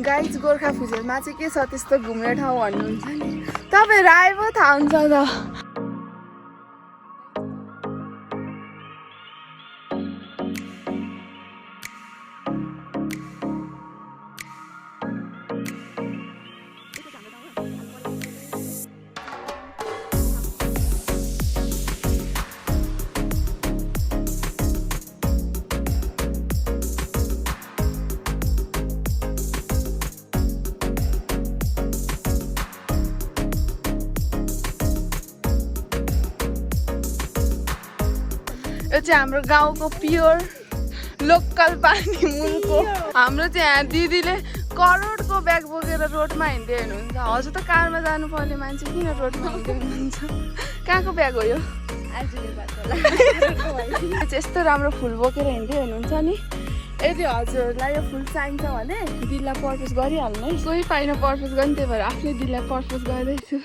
Guys Gorkha फुजेलमा चाहिँ के छ त्यस्तो घुम्ने ठाउँ भन्नुहुन्छ नि तपाईँहरू आए पो थाहा हुन्छ त। यो चाहिँ हाम्रो गाउँको प्योर लोकल पानी मुलको हाम्रो चाहिँ यहाँ दिदीले करोडको ब्याग बोकेर रोडमा हिँड्दै हुनुहुन्छ। हजुर त कारमा जानु पर्ने मान्छे किन रोडमा हिँड्दै हुनुहुन्छ? कहाँको ब्याग हो यो? यस्तो राम्रो फुल बोकेर हिँड्दै हुनुहुन्छ नि। यदि हजुरहरूलाई यो फुल चाहिन्छ भने दिदीलाई पर्पोज गरिहाल्नु है। कोही पाइन पर्पोज गर्ने, त्यही भएर आफ्नै दिदीलाई पर्पोज गर्दैछु।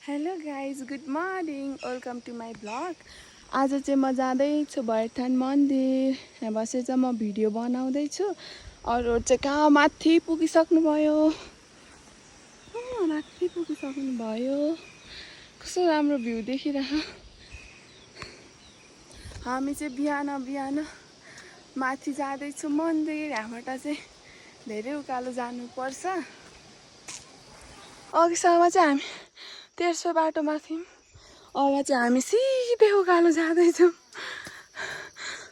Hello guys, good morning, welcome to my blog. आज चाहिँ म जाँदैछु भैरथान मन्दिर। यहाँ बसेर चाहिँ म भिडियो बनाउँदैछु। अरूहरू चाहिँ कहाँ माथि पुगिसक्नुभयो, माथि पुगिसक्नुभयो। कस्तो राम्रो भ्यू देखिरह। हामी चाहिँ बिहान बिहान माथि जाँदैछु मन्दिर। यहाँबाट चाहिँ धेरै उकालो जानुपर्छ। अघिसम्म चाहिँ हामी तेर्सो बाटोमा थियौँ, अब चाहिँ हामी सिधै उकालो जाँदैछौँ।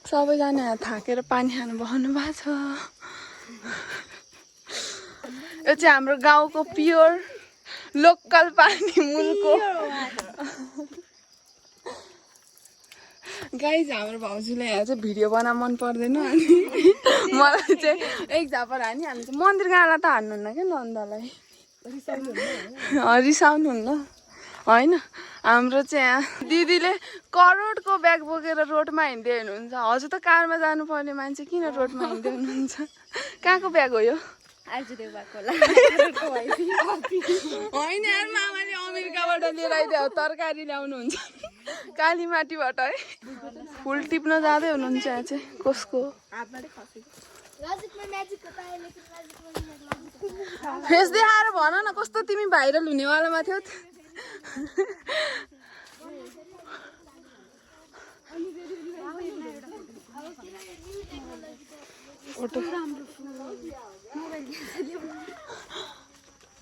सबैजना यहाँ थाकेर पानी खानु बस्नु भएको छ। यो चाहिँ हाम्रो गाउँको प्योर लोकल पानी मुलको। गाइज हाम्रो भाउजूलाई यहाँ चाहिँ भिडियो बनाउन मन पर्दैन अनि मलाई चाहिँ एक झापर हानिहाल्नु। मन्दिर गाँलाई त हान्नुहुन्न क्या नन्दलाई, रिसाउनुहुन्न होइन। हाम्रो चाहिँ यहाँ दिदीले करोडको ब्याग बोकेर रोडमा हिँड्दै हुनुहुन्छ। हजुर त कारमा जानुपर्ने मान्छे किन रोडमा हिँड्दै हुनुहुन्छ? कहाँको ब्याग हो यो? होइन यार, मामाले अमेरिकाबाट लिएर आइदियो तरकारी ल्याउनुहुन्छ कालीमाटीबाट है। फुल टिप्न जाँदै हुनुहुन्छ यहाँ चाहिँ। कसको फेस देखाएर भन न, कस्तो तिमी भाइरल हुनेवालामा थियौ।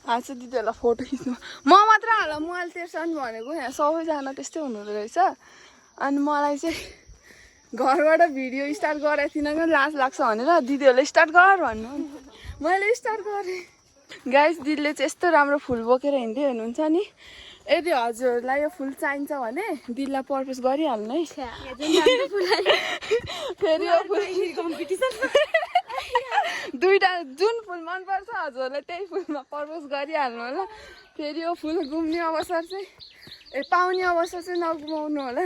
आज दिदीहरूलाई फोटो खिच्नु म मात्र होला, मोबाइल तेर्सन भनेको। यहाँ सबैजना त्यस्तै हुनु रहेछ। अनि मलाई चाहिँ घरबाट भिडियो स्टार्ट गरेको थिइनँ कि लाज लाग्छ भनेर दिदीहरूले स्टार्ट गर भन्नु, मैले स्टार्ट गरेँ। गाइस दिदीले चाहिँ यस्तो राम्रो फुल बोकेर हिँड्दै हुनुहुन्छ नि। यदि हजुरहरूलाई यो फुल चाहिन्छ भने दिदीलाई पर्पोज गरिहाल्नु है। फेरि यो फुल दुईवटा जुन फुल मनपर्छ हजुरहरूलाई त्यही फुलमा पर्पोज गरिहाल्नु होला। फेरि यो फुल घुम्ने अवसर चाहिँ पाउने अवसर चाहिँ नगुमाउनु होला।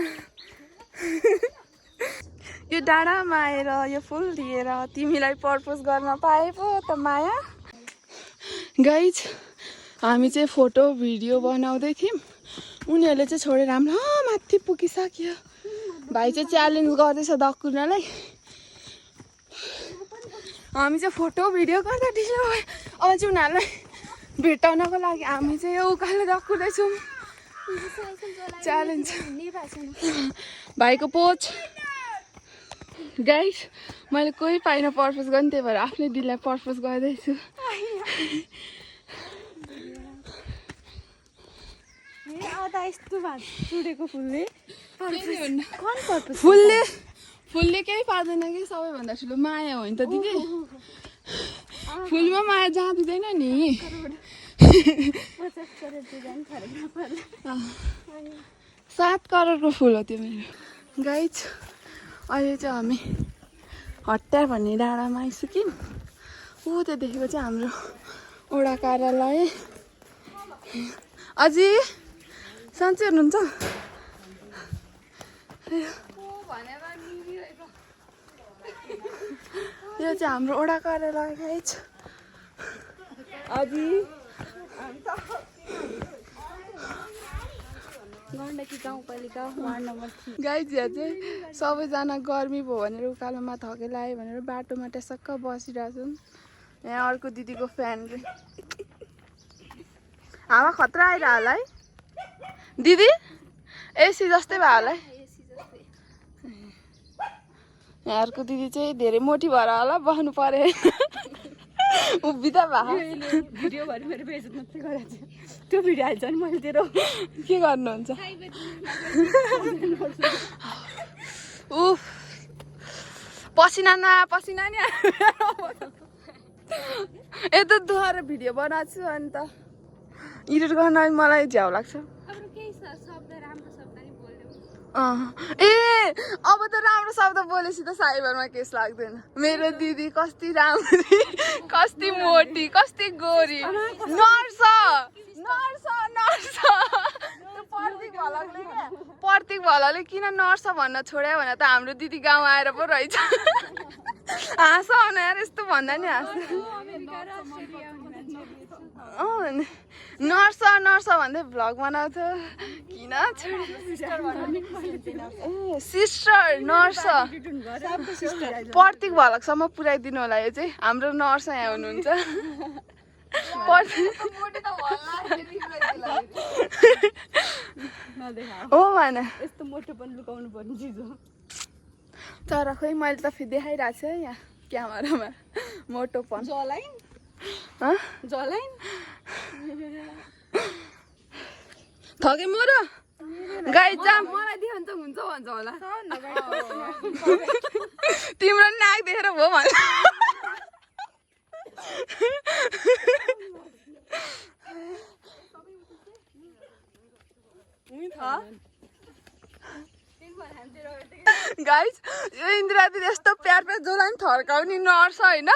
यो डाँडामा आएर यो फुल दिएर तिमीलाई पर्पोज गर्न पाए पो त माया। गाइज हामी चाहिँ फोटो भिडियो बनाउँदै थियौँ, उनीहरूले चाहिँ छोडेर हाम्रो माथि पुगिसक्यो। भाइ चाहिँ च्यालेन्ज गर्दैछ दक्कुनलाई। हामी चाहिँ फोटो भिडियो गर्दा ढिलो भयो। अब चाहिँ उनीहरूलाई भेटाउनको लागि हामी चाहिँ यो उकालो दक्कुँदैछौँ। च्यालेन्ज भाइको पोच। गाइस मैले कोही पाइन पर्पोज गर्ने, त्यही भएर आफ्नै दिदीलाई पर्पोज गर्दैछु। फुलले केही पार्दैन कि, सबैभन्दा ठुलो माया हो नि त दिदी। फुलमा माया जाँदिँदैन नि। 7 करोडको फुल हो त्यो मेरो। गाइज अहिले चाहिँ हामी हट्टा भन्ने डाँडामा आइसक्यौँ। ऊ त्यो देखेको चाहिँ हाम्रो वडा कार्यालय। अझै सन्चै हुनुहुन्छ? यो चाहिँ हाम्रो वडा कार्यालय गाइज। अझै गण्डकी गाउँपालिका वार्ड नम्बर 3। गाइज यहाँ चाहिँ सबैजना गर्मी भयो भनेर उकालोमा थकेर आयो भनेर बाटोमा टसक्क बसिरहेछन्। यहाँ अर्को दिदीको फ्यान हावा खतरा आइरह होला है दिदी एसी जस्तै भयो होला है यहाँ अर्को दिदी चाहिँ धेरै मोटी भएर होला बस्नु पर्यो उभि त भयो भिडियोभरि मेरो बेइज्जत मात्रै गरेछ त्यो भिडियो हाल्छ नि मैले तेरो के गर्नुहुन्छ उफ पसिना न पसिना नि यता दुहाएर भिडियो बनाएको छु अनि त एडिट गर्न मलाई झ्याउ लाग्छ ए अब त राम्रो शब्द बोलेपछि त साइबरमा केस लाग्दैन मेरो दिदी कति राम्री कति मोटी कति गोरी नर्स नर्स नर्स प्रतीक भलाले किन नर्स भन्न छोड्यो भने त हाम्रो दिदी गाउँ आएर पो रहेछ हाँस आउनु यार यस्तो भन्दा नि हाँस नर्स नर्स भन्दै भ्लग बनाउँथ्यो किन ए सिस्टर नर्स प्रतीक भलकसम्म पुऱ्याइदिनु होला यो चाहिँ हाम्रो नर्स यहाँ हुनुहुन्छ हो भन यस्तो मोटोपन लुकाउनु पर्ने चिज हो तर खोइ मैले त फेरि देखाइरहेको छु है यहाँ क्यामेरामा मोटोपन जलाइन जलाइन थके म र गाई जाम मलाई दियो भने त हुन्छ भन्छ होला तिम्रो नाक देखेर भयो भन्छ गाइस यो इन्द्रादी यस्तो प्यार प्यार जसलाई पनि थर्काउने नर्स होइन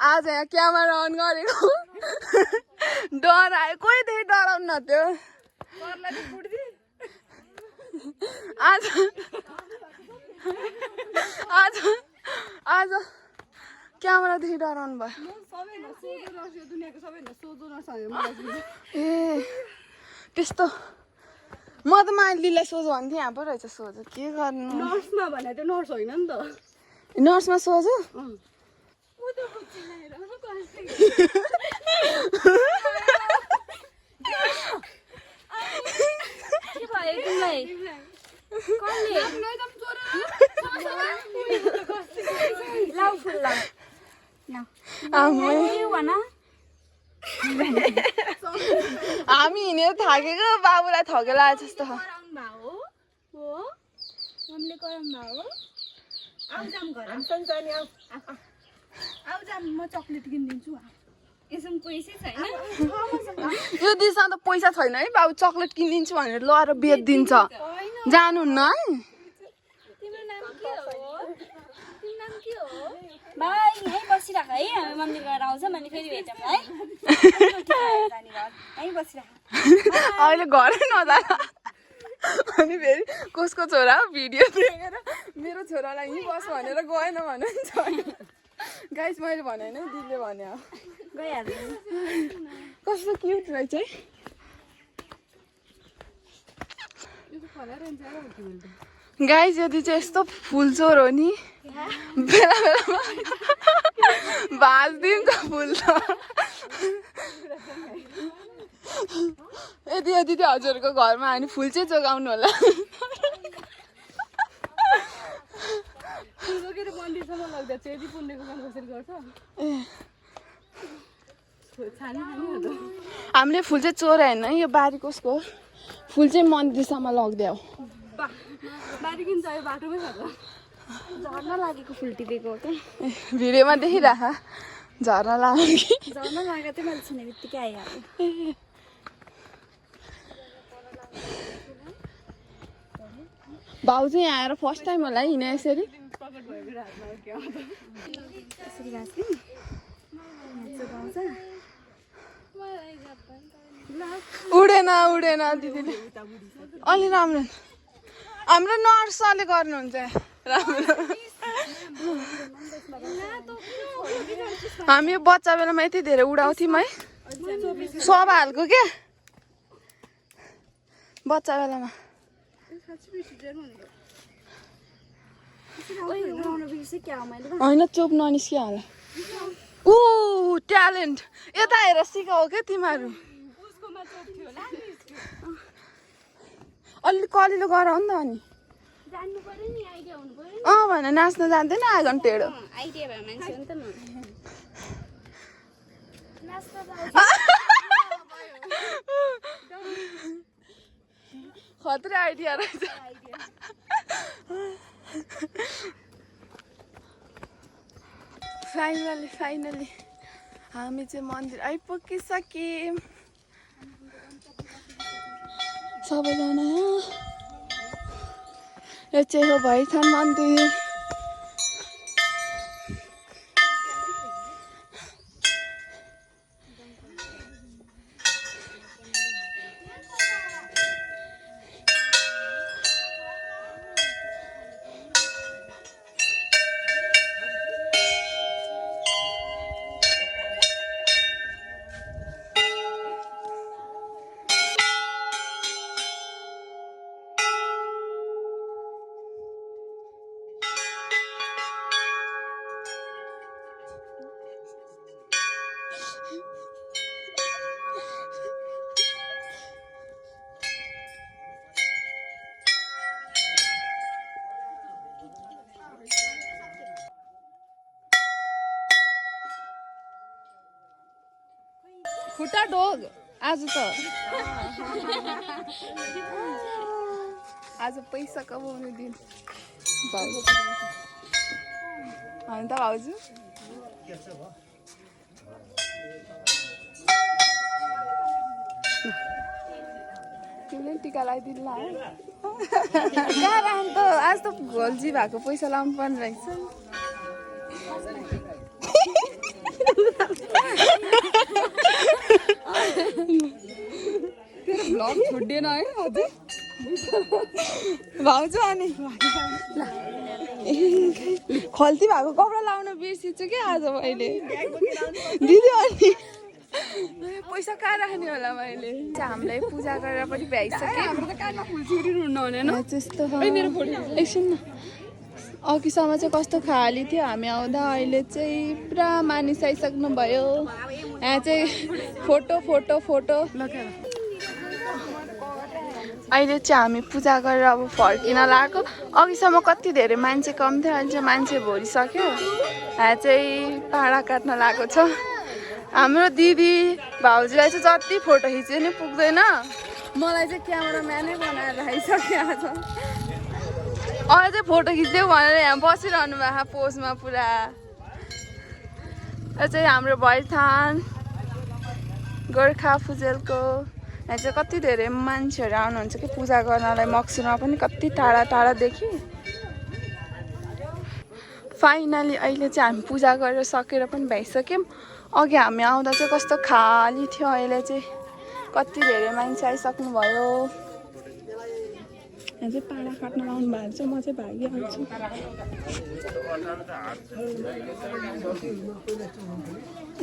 आज यहाँ क्यामेरा अन गरेको डरायो कोहीदेखि डराउनु न त्यो आज आज आज क्यामेरादेखि डराउनु भयो ए त्यस्तो म त माइलीलाई सोझो भन्थेँ यहाँ पो रहेछ सोझो के गर्नु नर्समा भने त्यो नर्स होइन नि त नर्समा सोझो हामी हिँडेर थाकेको बाबुलाई थकेला जस्तो म चक्लेट किनिदिन्छु यो दिसमा त पैसा छैन है बाबु चक्लेट किनिदिन्छु भनेर लगाएर बेचिदिन्छ जानुहुन्न है यहीँ बसिराख है हामी मन्दिर गएर आउँछ अनि फेरि भेटौँ है यहीँ बसिराख अहिले घरै नजा अनि फेरि कसको छोरा भिडियो देखेर मेरो छोरालाई यहीँ बस भनेर गएन भने गाइस मैले भने होइन दिदीले भने गइहाल्नु कस्तो क्युट रहेछ है गाइस यदि चाहिँ यस्तो फुलचोर हो नि बेला बेलामा भाँचिदिन्छ फुल त यदि यदि चाहिँ हजुरको घरमा हामी फुल चाहिँ जोगाउनु होला मन्दिरसम्म लग्दा चाहिँ यदि पुण्यको काम कसरी गर्छ हामीले फुल चाहिँ चोर होइन यो बारी कसको फुल चाहिँ मन्दिरसम्म लगिदियो बारी किन चाहिँ बाटोमै छ त झर्ना लागेको फुल टिपेको क्या भिडियोमा देखिराख झर्ना लाग्यो कि झर्ना लागेको चाहिँ मैले छुने बित्तिकै आइहाल्यो भाउ चाहिँ यहाँ आएर फर्स्ट टाइम होला हिँडे यसरी उडेन उडेन दिदीले अलि राम्रो हाम्रो नर्सले गर्नुहुन्छ राम्रो हामी बच्चा बेलामा यति धेरै उडाउँथ्यौँ है सब हालको क्या बच्चा बेलामा होइन चोप ननिस्कियो होला ऊ ट्यालेन्ट यता हेर सिकाऊ क्या तिमीहरू अलि कलिलो गर नि त अनि जान्नु पर्यो नि आइडिया हुनु पर्यो भने नाच्न जान्दैन आगन टेढो आइडिया भए मान्छे हो नि त म नाच्न खतरा आइडिया रहेछ फाइनली हामी चाहिँ मन्दिर आइपुगिसक्यौँ सबैजना यो चाहिँ हो भैरथान मन्दिर खुट्टा डोग आज त आज पैसा कमाउने दिन भाउजू होइन त भाउजू तिमीले टिका लगाइदिनु ला कहाँ राख्नु त आज त घोल्जी भएको पैसा लाउनु पर्ने रहेछ ब्लग छोडिएन है अझै भाउजू अनि खल्ती भएको कपडा लाउन बिर्सिन्छु क्या आज मैले दिदी अनि पैसा कहाँ राख्ने होला मैले हामीलाई पूजा गरेर पनि भ्याइसक्यो त्यस्तो एकछिन न अघिसम्म चाहिँ कस्तो खाली थियो हामी आउँदा अहिले चाहिँ पुरा मानिस आइसक्नु भयो यहाँ चाहिँ फोटो फोटो फोटो अहिले चाहिँ हामी पूजा गरेर अब फर्किन लागेको अघिसम्म कति धेरै मान्छे कम थियो अहिले चाहिँ मान्छे भरिसक्यो यहाँ चाहिँ पाडा काट्न लागेको छ हाम्रो दिदी भाउजूलाई चाहिँ जति फोटो खिच्यो नि पुग्दैन मलाई चाहिँ क्यामेराम्यानै बनाएर राखिसक्यो आज अझै फोटो खिच्दै भनेर यहाँ बसिरहनु भएको पोजमा पुरा यो चाहिँ हाम्रो भैरथान गोर्खा फुजेलको यहाँ चाहिँ कति धेरै मान्छेहरू आउनुहुन्छ कि पूजा गर्नलाई मक्सिरमा पनि कति टाढा टाढादेखि फाइनली अहिले चाहिँ हामी पूजा गरेर सकेर पनि भइसक्यौँ अघि हामी आउँदा चाहिँ कस्तो खाली थियो अहिले चाहिँ कति धेरै मान्छे आइसक्नु भयो यहाँ चाहिँ पाडा काट्न लाउनु भएको छ म चाहिँ भागिहाल्छु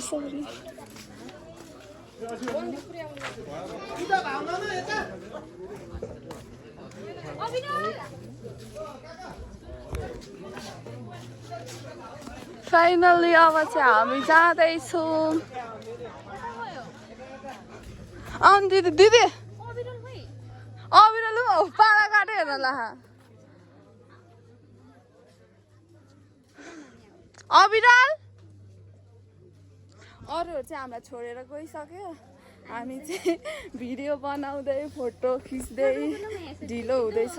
सरी फाइनली अब चाहिँ हामी जाँदैछौँ आउनु दिदी दिदी अबिरलु पाडा काट्यो हेर ल अबिरल अरूहरू चाहिँ हामीलाई छोडेर गइसक्यो हामी चाहिँ भिडियो बनाउँदै फोटो खिच्दै ढिलो हुँदैछ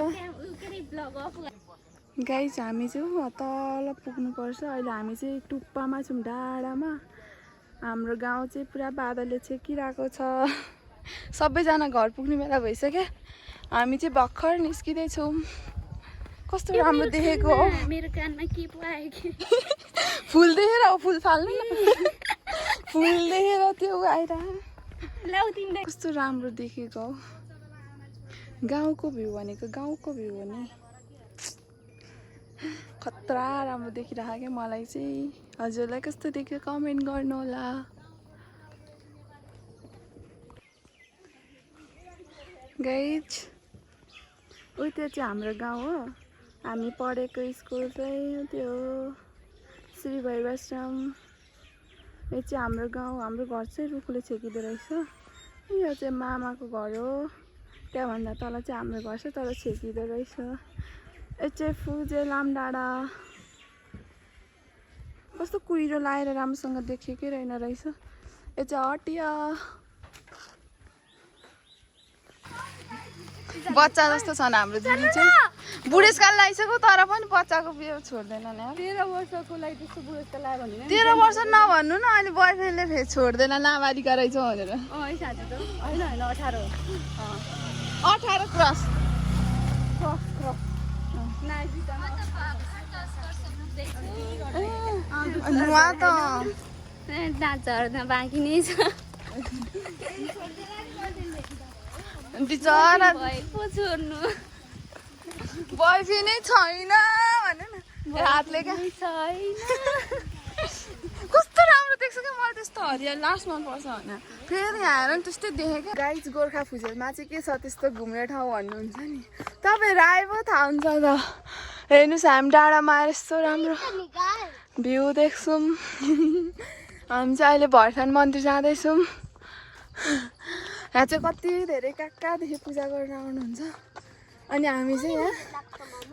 गाइस हामी चाहिँ तल पुग्नुपर्छ अहिले हामी चाहिँ टुप्पामा छौँ डाँडामा हाम्रो गाउँ चाहिँ पुरा बादलले छेकिरहेको छ सबैजना घर पुग्ने बेला भइसक्यो हामी चाहिँ भर्खर निस्किँदैछौँ कस्तो राम्रो देखेको हो मेरो कानमा के पो आयो कि फुल देखेर फुल फाल्नु न फुल देखेर त्यो आएर कस्तो राम्रो देखेको हो गाउँको भ्यू भनेको गाउँको भ्यू हो नि खतरा राम्रो देखिरहेको क्या मलाई चाहिँ हजुरलाई कस्तो देख्यो कमेन्ट गर्नु होला गाइज उ त्यो चाहिँ हाम्रो गाउँ हो हामी पढेको स्कुल चाहिँ त्यो श्री भैरवाश्रम यो चाहिँ हाम्रो गाउँ, हाम्रो घर चाहिँ रुखले छेकिँदो रहेछ। यो चाहिँ मामाको घर हो, त्यहाँभन्दा तल चाहिँ हाम्रो घर छ, तर छेकिँदो रहेछ। यो चाहिँ फुजे लामडाँडा। कस्तो कुहिरो लाएर राम्रोसँग देखेकै रहेन रहेछ। यो चाहिँ हटिया। बच्चा जस्तो छन् हाम्रो दिदी चाहिँ। बुढेसकाल लगाइसक्यो तर पनि बच्चाको बिहे छोड्दैन नि। 13 वर्षको लागि त्यस्तो बुढेसकाल लाग्यो भने 13 वर्ष नभन्नु न, अहिले बोयफ्रेन्डले फेरि छोड्दैन नाबालिका रहेछ भनेर। है साथी त होइन 18 हो। 18 क्रस। उहाँ त डाँचाहरू बाँकी नै छ। बिचरा पो छोड्नु बोयफ्रेन्ड नै छैन भने न, हातले क्या छैन। कस्तो राम्रो देख्छ क्या, मलाई त्यस्तो हरियाली लास्ट मनपर्छ होइन। फेरि यहाँ हेर नि त्यस्तै देखेँ क्या। गाइज गोर्खा फुजेलमा चाहिँ के छ त्यस्तो घुम्ने ठाउँ भन्नुहुन्छ नि, तपाईँहरू आए पो थाहा हुन्छ त। हेर्नुहोस् हामी डाँडामा आएर यस्तो राम्रो भ्यू देख्छौँ। हामी चाहिँ अहिले भैरथान मन्दिर जाँदैछौँ। यहाँ चाहिँ कति धेरै कहाँदेखि पूजा गर्न आउनुहुन्छ। अनि हामी चाहिँ यहाँ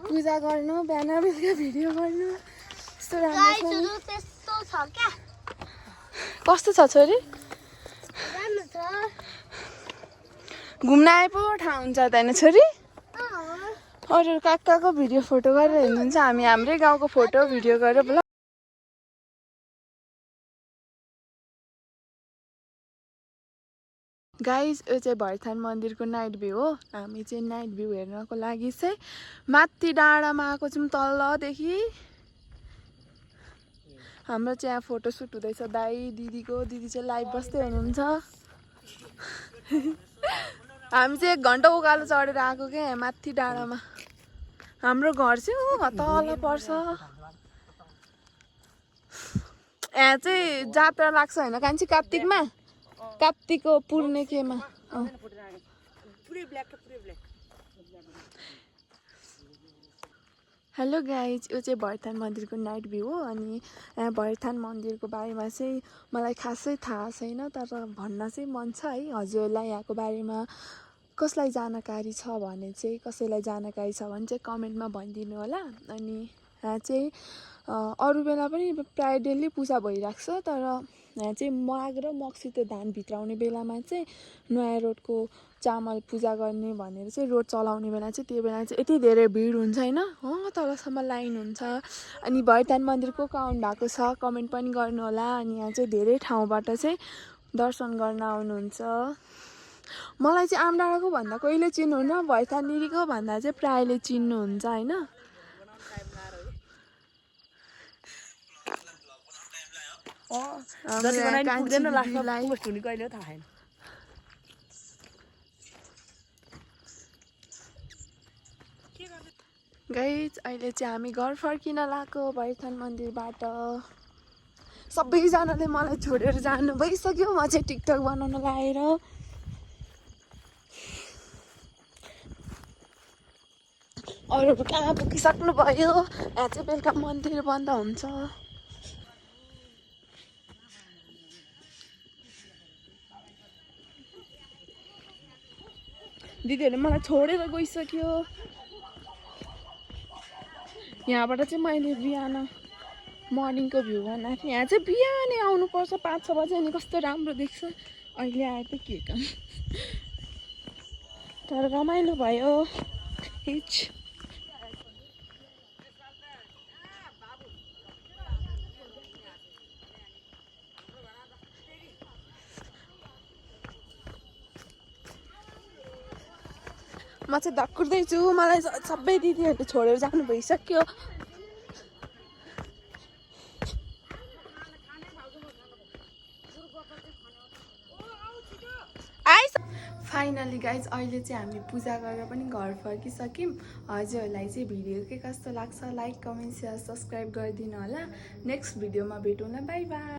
पूजा गर्नु, बिहान बेलुका भिडियो गर्नु, यस्तो राम्रो छ। कस्तो छ छोरी? घुम्न आए पो ठाउँ हुन्छ त होइन छोरी? अरू कहाँको भिडियो फोटो गरेर हेर्नुहुन्छ, हामी हाम्रै गाउँको फोटो भिडियो गरेर ब्लग। गाइज यो चाहिँ भैरथान मन्दिरको नाइट भ्यू हो। हामी चाहिँ नाइट भ्यू हेर्नको लागि चाहिँ माथि डाँडामा आएको छौँ तलदेखि। हाम्रो चाहिँ यहाँ फोटोसुट हुँदैछ दाई दिदीको। दिदी चाहिँ लाइभ बस्दै हुनुहुन्छ। हामी चाहिँ 1 घन्टा उकालो चढेर आएको क्या यहाँ माथि डाँडामा। हाम्रो घर चाहिँ तल पर्छ। यहाँ चाहिँ जात्रा लाग्छ होइन कान्छी, कार्तिकमा, कार्तिकको पूर्णिमामा। हेलो गाइज, यो चाहिँ भैरथान मन्दिरको नाइट भ्यू हो। अनि यहाँ भैरथान मन्दिरको बारेमा चाहिँ मलाई खासै थाहा छैन, तर भन्न चाहिँ मन छ है। हजुरलाई यहाँको बारेमा कसलाई जानकारी छ भने चाहिँ, कसैलाई जानकारी छ भने चाहिँ कमेन्टमा भनिदिनु होला। अनि यहाँ चाहिँ अरू बेला पनि प्रायः डेली पूजा भइरहेको छ, तर यहाँ चाहिँ माघ र मक्सिते धान भित्राउने बेलामा चाहिँ नयाँ रोडको चामल पूजा गर्ने भनेर चाहिँ रोड चलाउने बेला चाहिँ त्यो बेला चाहिँ यति धेरै भिड हुन्छ होइन, तलसम्म लाइन हुन्छ। अनि भैरथान मन्दिर को आउनु भएको छ कमेन्ट पनि गर्नु होला। अनि यहाँ चाहिँ धेरै ठाउँबाट चाहिँ दर्शन गर्न आउनुहुन्छ। मलाई चाहिँ आमडाँडाको भन्दा कहिले चिन्नुहुन्न, भैरथानिरीको भन्दा चाहिँ प्रायले चिन्नुहुन्छ होइन। गाइज अहिले चाहिँ हामी घर फर्किन लागेको भैरथान मन्दिरबाट। सबैजनाले मलाई छोडेर जानु भइसक्यो, म चाहिँ टिकटक बनाउन लगाएर। अरूहरू कहाँ पुगिसक्नु भयो। यहाँ चाहिँ बेलुका मन्दिर बन्द हुन्छ। दिदीहरूले मलाई छोडेर गइसक्यो। यहाँबाट चाहिँ मैले बिहान मर्निङको भ्यू बनाएको थिएँ। यहाँ चाहिँ बिहानै आउनुपर्छ 5-6 बजे, अनि कस्तो राम्रो देख्छ। अहिले आए त के काम, तर रमाइलो भयो। हिच म चाहिँ धक्कुर्दैछु, मलाई सबै दिदीहरूले छोडेर जानु भइसक्यो। फाइनली गाइज अहिले चाहिँ हामी पूजा गरेर पनि घर फर्किसक्यौँ। हजुरहरूलाई चाहिँ भिडियो के कस्तो लाग्छ लाइक कमेन्ट सेयर सब्सक्राइब गरिदिनु होला। नेक्स्ट भिडियोमा भेटौँ ल, बाई बाई।